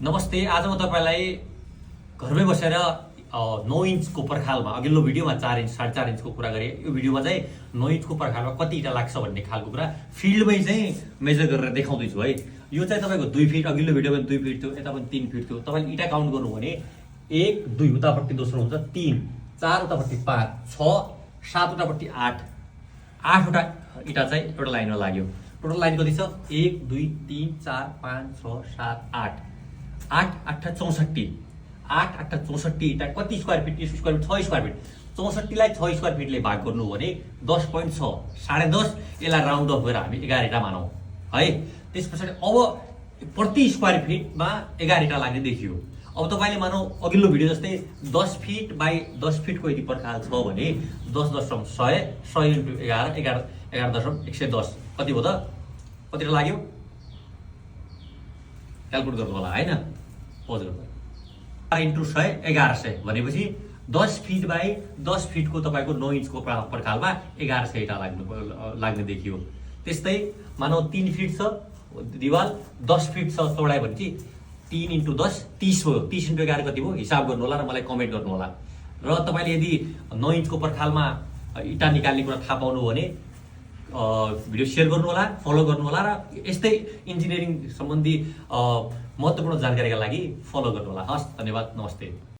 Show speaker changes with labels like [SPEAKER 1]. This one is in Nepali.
[SPEAKER 1] नमस्ते। आज म तपाईलाई घरमै बसेर 9 इन्चको पर्खालमा अघिल्लो भिडियोमा 4 इन्च 4.5 इन्चको कुरा गरेँ। यो भिडियोमा चाहिँ 9 इन्चको पर्खालमा कति इँटा लाग्छ भन्ने खालको कुरा फिल्डमै चाहिँ मेजर गरेर देखाउँदैछु है। यो चाहिँ तपाईँको 2 फिट, अघिल्लो भिडियोमा 2 फिट थियो, यता पनि 3 फिट थियो। तपाईँले इँटा काउन्ट गर्नु भने 1 2 उतापट्टि दोस्रो हुन्छ 3 4 उतापट्टि 5 6 7 उतापट्टि 8 8वटा इँटा चाहिँ एउटा लाइनमा लाग्यो। टोटल लाइन कति छ? 1 2 3 4 5 6 7 8 8 8 64 8 8 64 इँटा कति square feet? Square feet 6 square feet. 64 लाई 6 स्क्वायर फिटले भाग गर्नु हो भने 10.6 10.5 यसलाई राउन्ड अफ गरेर हामी 11 इँटा मानौँ है। त्यस पछाडि अब प्रति स्क्वायर फिटमा 11 इँटा लाग्ने देखियो। अब तपाईँले मानौ अघिल्लो भिडियो जस्तै 10 फिट बाई 10 फिटको यदि पर्खाल छ भने 10 दशमलव 100 100 इन्टु 11 11 दशमलव 110 कति हो त? कतिवटा लाग्यो? क्यालकुलेट गर्नु होला हैन? पोज गर्नु। 4 इन्टु 100 1100 भनेपछि 10 फिट बाई 10 फिटको तपाईँको 9 इन्चको पर्खालमा 1100 इँटा लाग्ने देखियो। त्यस्तै मानौ 3 फिट छ दिवाल, 10 फिट छ चौडाइ भनेपछि 3 इन्टु 10 30 हो। 30 इन्टु 11 कति हो? हिसाब गर्नु होला र मलाई कमेन्ट गर्नु होला। र तपाईँले यदि 9 इन्चको पर्खालमा इँटा निकाल्ने कुरा थाहा पाउनु भने भिडियो सेयर गर्नु होला, फलो गर्नु होला र यस्तै इन्जिनियरिङ सम्बन्धी महत्त्वपूर्ण जानकारीका लागि फलो गर्नु होला। हस्, धन्यवाद, नमस्ते।